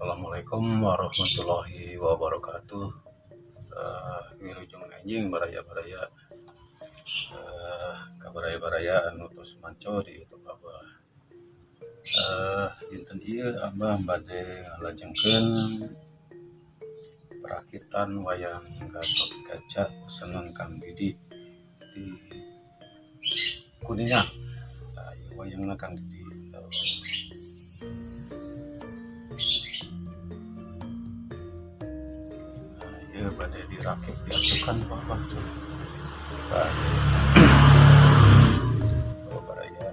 Assalamualaikum warahmatullahi wabarakatuh. Wilujeng enjing baraya-baraya, ka baraya-baraya anu tos manco di YouTube Abah. Dinten ieu Abah bade ngalajengkeun perakitan wayang Gatotkaca pesenan Kang Didi di Kuningan. Tah, ieu wayangna Kang Didi. Nah, ieu bade dirakit diasukan ku Abah tuh. Tah, oh, baraya.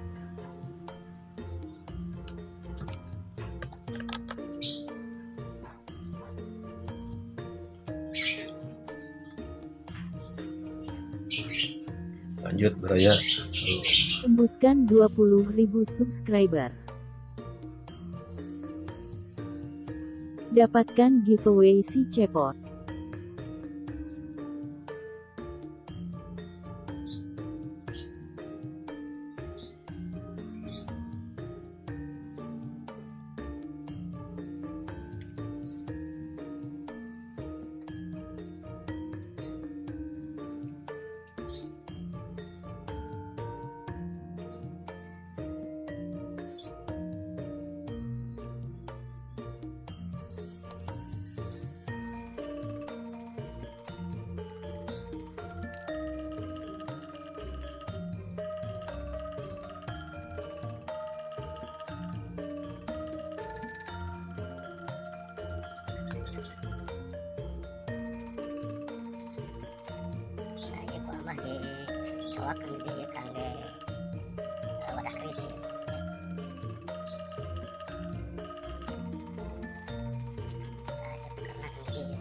Lanjut, baraya. Tuh. Tembuskan 20.000 subscriber. Dapatkan giveaway si cepot. Nah, ieu ku Abah dicowak Kang Didi ieu kangge wadah keris ieu. Nah, ieu tukerna Kang Didi ieu.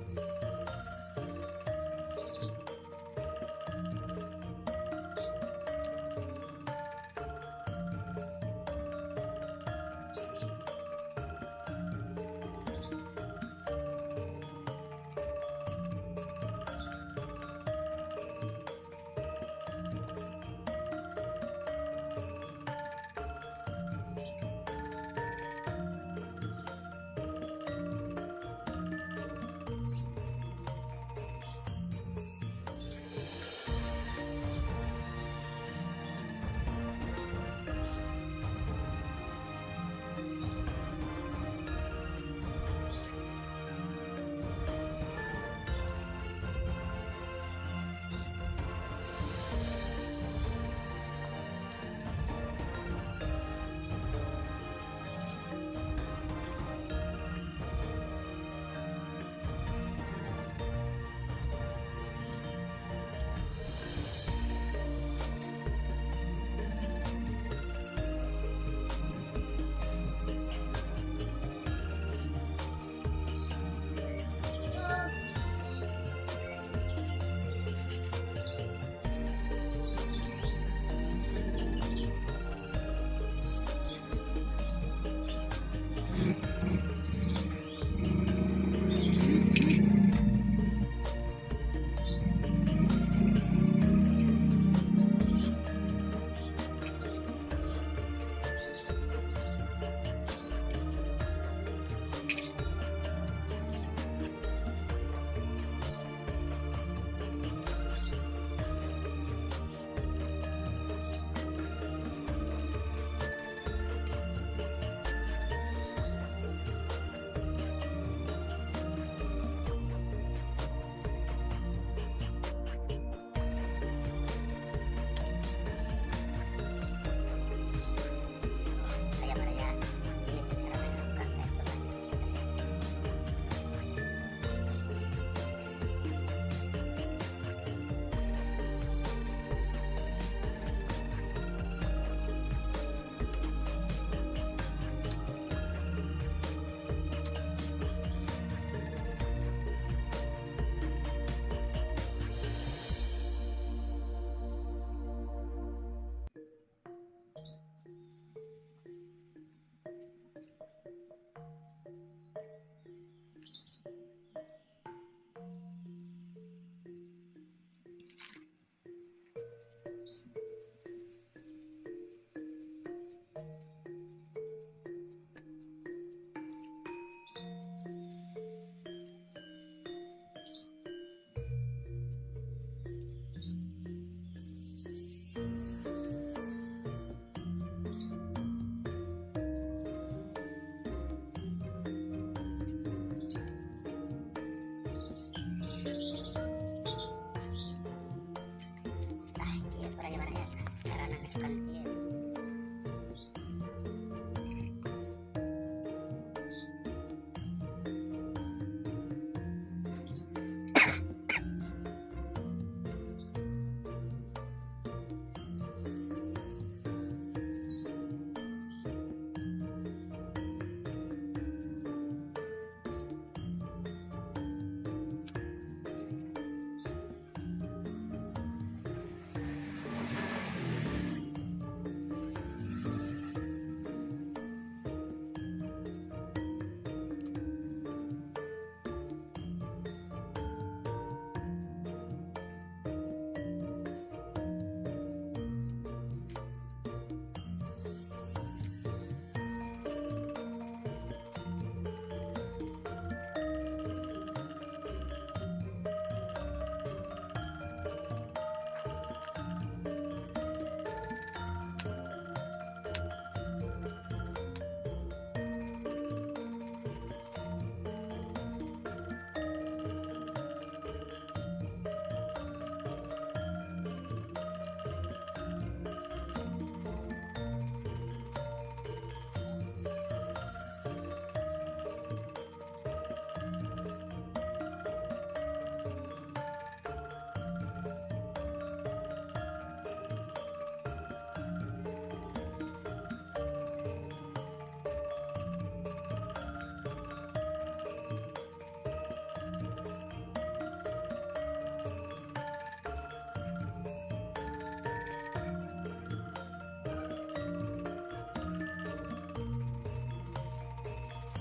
Tah ieu baraya-baraya carana ngasukan ieu.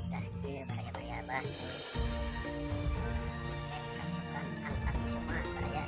Tah ieu baraya-baraya Abah. Rangsukan angkat kusuma baraya.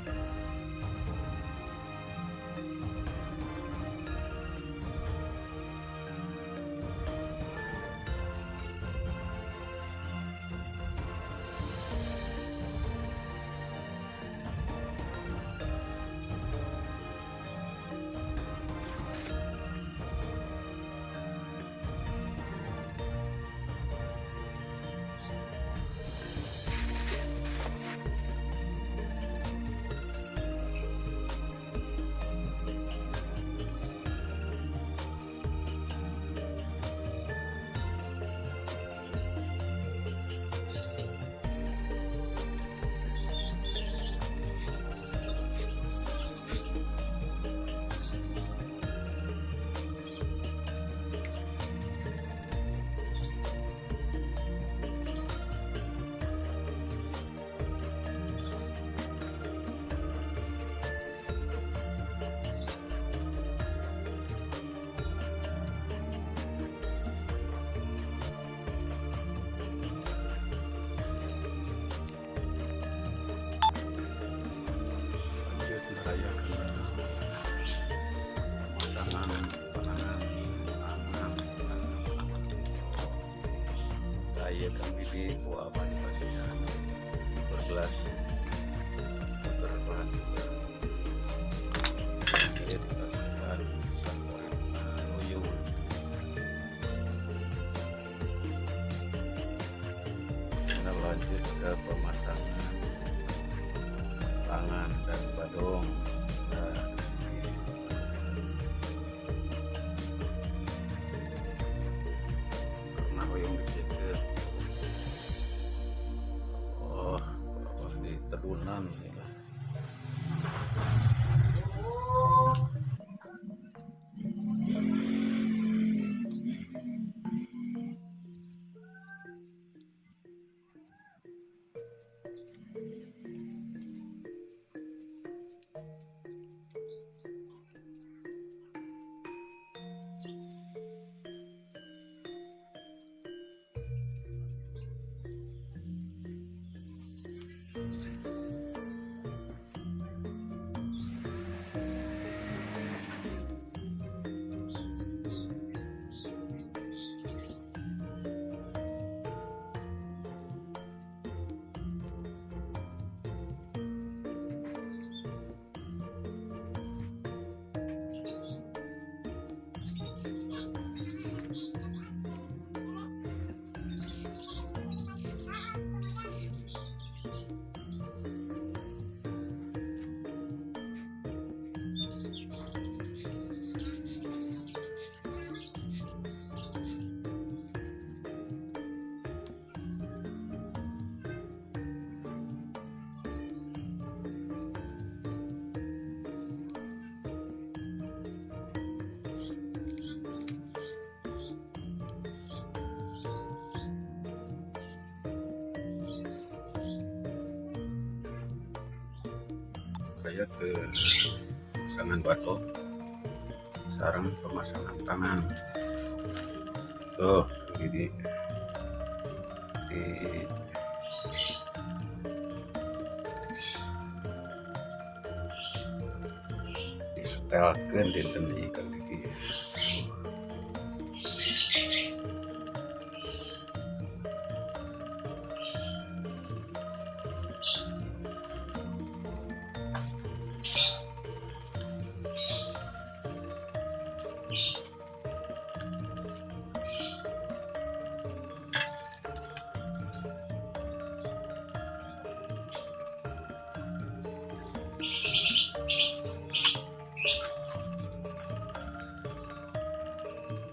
Lanjut baraya kana pemasangan panangan tangan dan panangan. Tah ieu Kang Didi ku abah dipasihan fiberglass, fiber, bahan fiber. Ieu dipasihan sakuat ruyung. Kita lanjut ke pemasangan tangan dan badong. Nah, ini karena hoyong dipikir, oh, apa di tedunan ya. Saya ke pasangan batok sarang pemasangan tangan tuh di disetelkeun dinten ieu Kang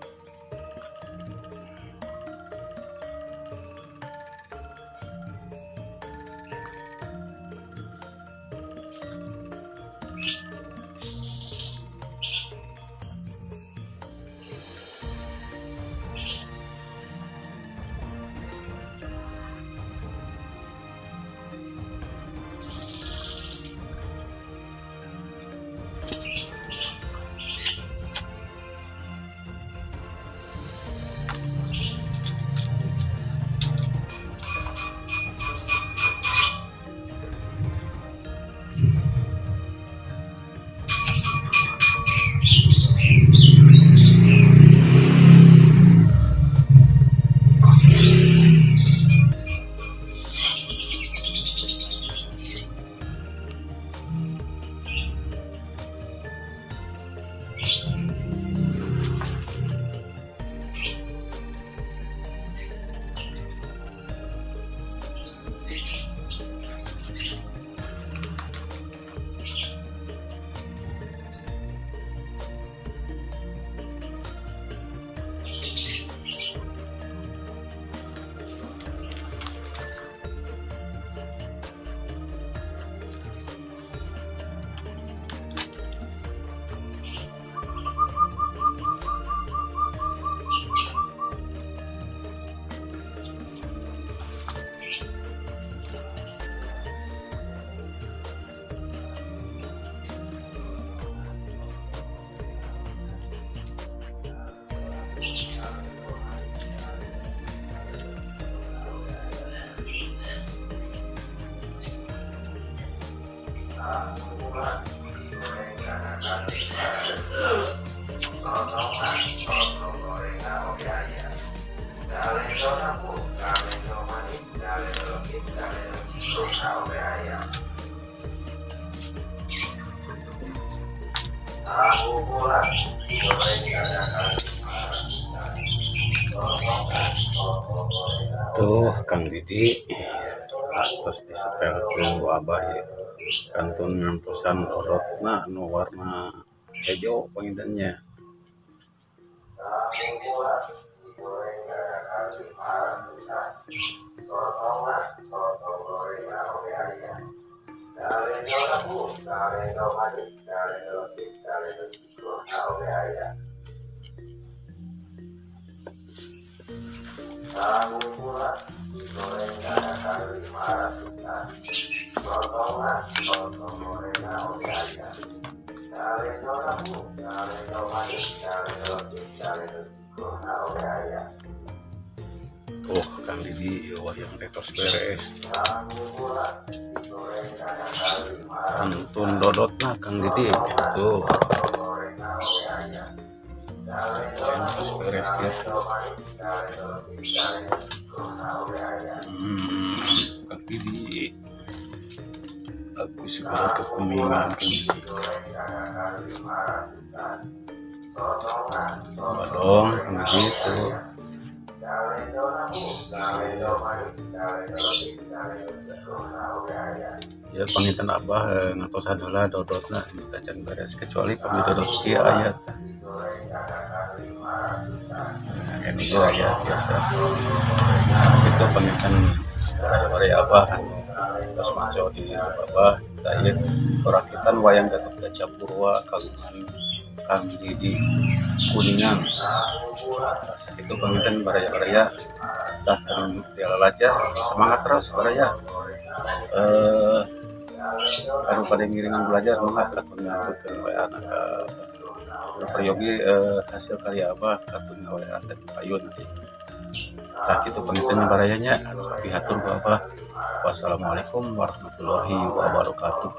Didi. Tuh Kang Didi atos disetelkeun ku abah ieu kantun ngantosan dodotna nu warna hejo panginten nya. Tuh Kang Didi ieu wayang teh tos beres. Kantun dodotna Kang Didi tuh. Tos beres kieu. Kang Didi aku segera ke Kuningan Kang Didi. Badong Kang Didi tuh. Ya, panginten Abah ngatosan heula dodotna minta can beres, kecuali pami dodot ieu aya tah. Nah, ini ge aya biasa. Itu panginten baraya-baraya Abah anu tos maco di Abah. Tah, ieu rakitan wayang Gatotkaca Purwa kagungan Kang Didi Kuningan. Sakitu panginten, baraya-baraya. Tah, kang dialalaja, semangat terus, baraya. Kanu pada ngiringan belajar, mangga katun ngantukkeun WA na ka peryogi hasil karya Abah, katun WA teh payun. Tah, kitu panginten, baraya nya, anu kapihatur ku Abah. Wassalamualaikum warahmatullahi wabarakatuh.